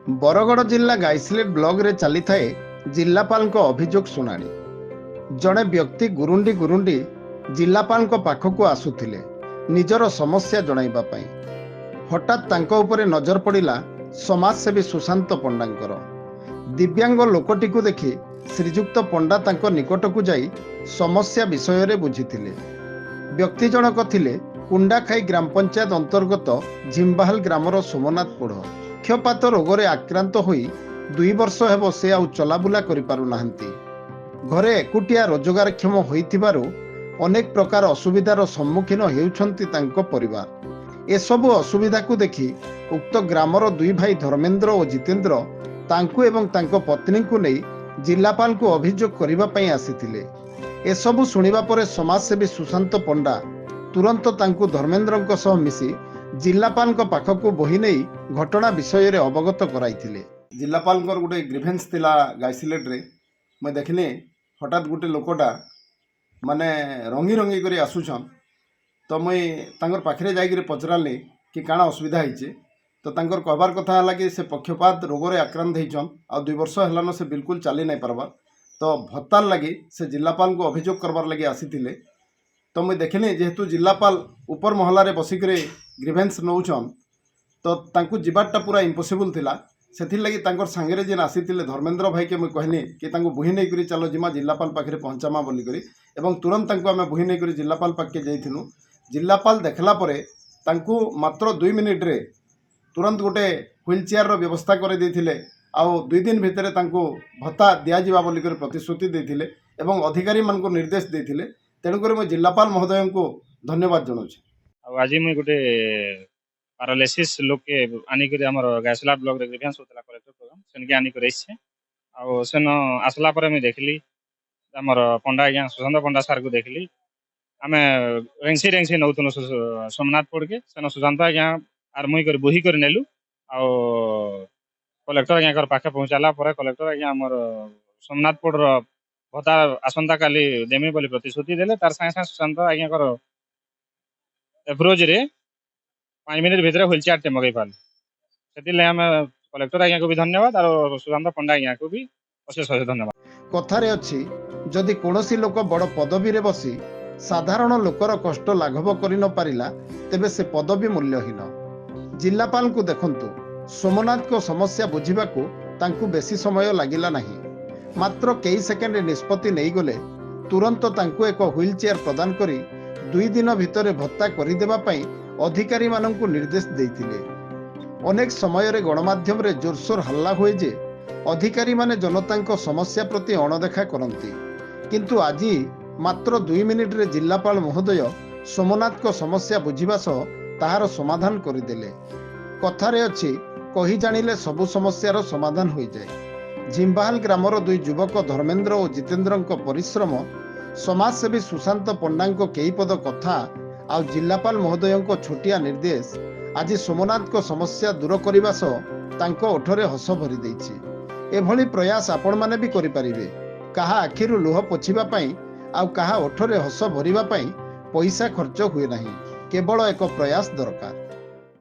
ବରଗଡ଼ ଜିଲ୍ଲା ଗାଇସିଲେଟ ବ୍ଲକରେ ଚାଲିଥାଏ ଜିଲ୍ଲାପାଳଙ୍କ ଅଭିଯୋଗ ଶୁଣାଣି। ଜଣେ ବ୍ୟକ୍ତି ଗୁରୁଣ୍ଡି ଗୁରୁଣ୍ଡି ଜିଲ୍ଲାପାଳଙ୍କ ପାଖକୁ ଆସୁଥିଲେ ନିଜର ସମସ୍ୟା ଜଣାଇବା ପାଇଁ। ହଠାତ୍ ତାଙ୍କ ଉପରେ ନଜର ପଡ଼ିଲା ସମାଜସେବୀ ସୁଶାନ୍ତ ପଣ୍ଡାଙ୍କର। ଦିବ୍ୟାଙ୍ଗ ଲୋକଟିକୁ ଦେଖି ଶ୍ରୀଯୁକ୍ତ ପଣ୍ଡା ତାଙ୍କ ନିକଟକୁ ଯାଇ ସମସ୍ୟା ବିଷୟରେ ବୁଝିଥିଲେ। ବ୍ୟକ୍ତି ଜଣକ ଥିଲେ କୁଣ୍ଡାଖାଇ ଗ୍ରାମ ପଞ୍ଚାୟତ ଅନ୍ତର୍ଗତ ଝିମ୍ବାହାଲ ଗ୍ରାମର ସୋମନାଥ ପୋଢ଼। ପକ୍ଷପାତ ରୋଗରେ ଆକ୍ରାନ୍ତ ହୋଇ 2 ବର୍ଷ ହେବ ସେ ଆଉ ଚଲାବୁଲା କରିପାରୁନାହାନ୍ତି। ଘରେ ଏକୁଟିଆ ରୋଜଗାରକ୍ଷମ ହୋଇଥିବାରୁ ଅନେକ ପ୍ରକାର ଅସୁବିଧାର ସମ୍ମୁଖୀନ ହେଉଛନ୍ତି ତାଙ୍କ ପରିବାର। ଏସବୁ ଅସୁବିଧାକୁ ଦେଖି ଉକ୍ତ ଗ୍ରାମର ଦୁଇ ଭାଇ ଧର୍ମେନ୍ଦ୍ର ଓ ଜିତେନ୍ଦ୍ର ତାଙ୍କୁ ଏବଂ ତାଙ୍କ ପତ୍ନୀଙ୍କୁ ନେଇ ଜିଲ୍ଲାପାଳଙ୍କୁ ଅଭିଯୋଗ କରିବା ପାଇଁ ଆସିଥିଲେ। ଏସବୁ ଶୁଣିବା ପରେ ସମାଜସେବୀ ସୁଶାନ୍ତ ପଣ୍ଡା ତୁରନ୍ତ ତାଙ୍କୁ ଧର୍ମେନ୍ଦ୍ରଙ୍କ ସହ ମିଶି ଜିଲ୍ଲାପାଳଙ୍କ ପାଖକୁ ବୋହି ନେଇ ଘଟଣା ବିଷୟରେ ଅବଗତ କରାଇଥିଲେ। ଜିଲ୍ଲାପାଳଙ୍କର ଗୋଟେ ଗ୍ରିଭେନ୍ସ ଥିଲା ଗାଇସିଲେଟରେ। ମୁଇଁ ଦେଖିଲି, ହଠାତ୍ ଗୋଟେ ଲୋକଟା ମାନେ ରଙ୍ଗି ରଙ୍ଗି କରି ଆସୁଛନ୍। ତ ମୁଇଁ ତାଙ୍କର ପାଖରେ ଯାଇକିରି ପଚରାଲି କି କାଣା ଅସୁବିଧା ହେଇଛେ। ତ ତାଙ୍କର କହିବାର କଥା ହେଲା କି ସେ ପକ୍ଷପାତ ରୋଗରେ ଆକ୍ରାନ୍ତ ହେଇଛନ୍ ଆଉ 2 ବର୍ଷ ହେଲାନ ସେ ବିଲକୁଲ ଚାଲି ନାଇଁ ପାରବାର୍। ତ ଭତ୍ତାର ଲାଗି ସେ ଜିଲ୍ଲାପାଳଙ୍କୁ ଅଭିଯୋଗ କରବାର୍ ଲାଗି ଆସିଥିଲେ। ତ ମୁଇଁ ଦେଖିଲି, ଯେହେତୁ ଜିଲ୍ଲାପାଳ ଉପର ମହଲାରେ ବସିକରି ଗ୍ରିଭେନ୍ସ ନଉଛନ୍, ତ ତାଙ୍କୁ ଯିବାରଟା ପୁରା ଇମ୍ପସିବୁଲ୍ ଥିଲା। ସେଥିର୍ଲାଗି ତାଙ୍କର ସାଙ୍ଗରେ ଯେନ୍ ଆସିଥିଲେ ଧର୍ମେନ୍ଦ୍ର ଭାଇକେ ମୁଇଁ କହିଲି କି ତାଙ୍କୁ ବୋହି ନେଇକରି ଚାଲ ଯିମା, ଜିଲ୍ଲାପାଳ ପାଖରେ ପହଞ୍ଚାମା ବୋଲିକରି। ଏବଂ ତୁରନ୍ତ ତାଙ୍କୁ ଆମେ ବୋହି ନେଇକରି ଜିଲ୍ଲାପାଳ ପାଖକେ ଯାଇଥିଲୁ। ଜିଲ୍ଲାପାଳ ଦେଖିଲା ପରେ ତାଙ୍କୁ ମାତ୍ର 2 ମିନିଟ୍ରେ ତୁରନ୍ତ ଗୋଟେ ହ୍ୱିଲ୍ ଚେୟାରର ବ୍ୟବସ୍ଥା କରିଦେଇଥିଲେ ଆଉ 2 ଦିନ ଭିତରେ ତାଙ୍କୁ ଭତ୍ତା ଦିଆଯିବା ବୋଲିକରି ପ୍ରତିଶ୍ରୁତି ଦେଇଥିଲେ ଏବଂ ଅଧିକାରୀମାନଙ୍କୁ ନିର୍ଦ୍ଦେଶ ଦେଇଥିଲେ। ତେଣୁକରି ମୁଁ ଜିଲ୍ଲାପାଳ ମହୋଦୟଙ୍କୁ ଧନ୍ୟବାଦ ଜଣାଉଛି। ଆଉ ଆଜି ମୁଇଁ ଗୋଟେ ପାରାଲିସିସ୍ ଲୋକକେ ଆନିକରି ଆମର ଗାଇସିଲାଟ ବ୍ଲକରେ ଗ୍ରିଭେନ୍ସ ହଉଥିଲା କଲେକ୍ଟର ପ୍ରୋଗ୍ରାମ, ସେନକେ ଆନିକରି ଆସିଛେ। ଆଉ ସେନ ଆସିଲା ପରେ ମୁଇଁ ଦେଖିଲି, ଆମର ପଣ୍ଡା ଆଜ୍ଞା, ସୁଶାନ୍ତ ପଣ୍ଡା ସାର୍କୁ ଦେଖିଲି। ଆମେ ରେଙ୍ଗସି ରେଙ୍ଗସି ନଉଥିଲୁ ସୋମନାଥ ପୋଡ଼କେ। ସେନ ସୁଶାନ୍ତ ଆଜ୍ଞା ଆର୍ ମୁଇଁ କରି ବୋହି କରି ନେଲୁ ଆଉ କଲେକ୍ଟର ଆଜ୍ଞାଙ୍କର ପାଖେ ପହଞ୍ଚାଲା ପରେ କଲେକ୍ଟର ଆଜ୍ଞା ଆମର ସୋମନାଥ ପୋଡ଼ର ଭତ୍ତା ଆସନ୍ତାକାଲି ଦେମି ବୋଲି ପ୍ରତିଶ୍ରୁତି ଦେଲେ। ତାର ସାଙ୍ଗେ ସାଙ୍ଗେ ସୁଶାନ୍ତ ଆଜ୍ଞାଙ୍କର ଏପ୍ରୋଚରେ 5 ମିନିଟ୍ ଭିତରେ ହ୍ୱିଲ୍ ଚେୟାରଟେ ମଗେଇ ପାରିଲୁ। ସେଥିର୍ଲାଗି ଆମେ କଲେକ୍ଟର ଆଜ୍ଞାକୁ ବି ଧନ୍ୟବାଦ ଆଉ ସୁଶାନ୍ତ ପଣ୍ଡା ଆଜ୍ଞାକୁ ବି ଅଶେଷ ଅଶେଷ ଧନ୍ୟବାଦ। କଥାରେ ଅଛି, ଯଦି କୌଣସି ଲୋକ ବଡ଼ ପଦବୀରେ ବସି ସାଧାରଣ ଲୋକର କଷ୍ଟ ଲାଘବ କରି ନ ପାରିଲା, ତେବେ ସେ ପଦବୀ ମୂଲ୍ୟହୀନ। ଜିଲ୍ଲାପାଳଙ୍କୁ ଦେଖନ୍ତୁ, ସୋମନାଥଙ୍କ ସମସ୍ୟା ବୁଝିବାକୁ ତାଙ୍କୁ ବେଶୀ ସମୟ ଲାଗିଲା ନାହିଁ। ମାତ୍ର କେଇ ସେକେଣ୍ଡ ନିଷ୍ପତ୍ତି ନେଇଗଲେ। ତୁରନ୍ତ ତାଙ୍କୁ ଏକ ହ୍ୱିଲ୍ ଚେୟାର ପ୍ରଦାନ କରି 2 ଦିନ ଭିତରେ ଭତ୍ତା କରିଦେବା ପାଇଁ ଅଧିକାରୀମାନଙ୍କୁ ନିର୍ଦ୍ଦେଶ ଦେଇଥିଲେ। ଅନେକ ସମୟରେ ଗଣମାଧ୍ୟମରେ ଜୋରସୋର ହାଲ୍ଲା ହୁଏ ଯେ ଅଧିକାରୀମାନେ ଜନତାଙ୍କ ସମସ୍ୟା ପ୍ରତି ଅଣଦେଖା କରନ୍ତି। କିନ୍ତୁ ଆଜି ମାତ୍ର 2 ମିନିଟରେ ଜିଲ୍ଲାପାଳ ମହୋଦୟ ସୋମନାଥଙ୍କ ସମସ୍ୟା ବୁଝିବା ସହ ତାହାର ସମାଧାନ କରିଦେଲେ। କଥାରେ ଅଛି, କହି ଜାଣିଲେ ସବୁ ସମସ୍ୟାର ସମାଧାନ ହୋଇଯାଏ। ଝିମ୍ବାହାଲ ଗ୍ରାମର ଦୁଇ ଯୁବକ ଧର୍ମେନ୍ଦ୍ର ଓ ଜିତେନ୍ଦ୍ରଙ୍କ ପରିଶ୍ରମ, ସମାଜସେବୀ ସୁଶାନ୍ତ ପଣ୍ଡାଙ୍କ କେଇପଦ କଥା ଆଉ ଜିଲ୍ଲାପାଳ ମହୋଦୟଙ୍କ ଛୋଟିଆ ନିର୍ଦ୍ଦେଶ ଆଜି ସୋମନାଥଙ୍କ ସମସ୍ୟା ଦୂର କରିବା ସହ ତାଙ୍କ ଓଠରେ ହସ ଭରି ଦେଇଛି। ଏଭଳି ପ୍ରୟାସ ଆପଣମାନେ ବି କରିପାରିବେ। କାହା ଆଖିରୁ ଲୁହ ପୋଛିବା ପାଇଁ ଆଉ କାହା ଓଠରେ ହସ ଭରିବା ପାଇଁ ପଇସା ଖର୍ଚ୍ଚ ହୁଏ ନାହିଁ, କେବଳ ଏକ ପ୍ରୟାସ ଦରକାର।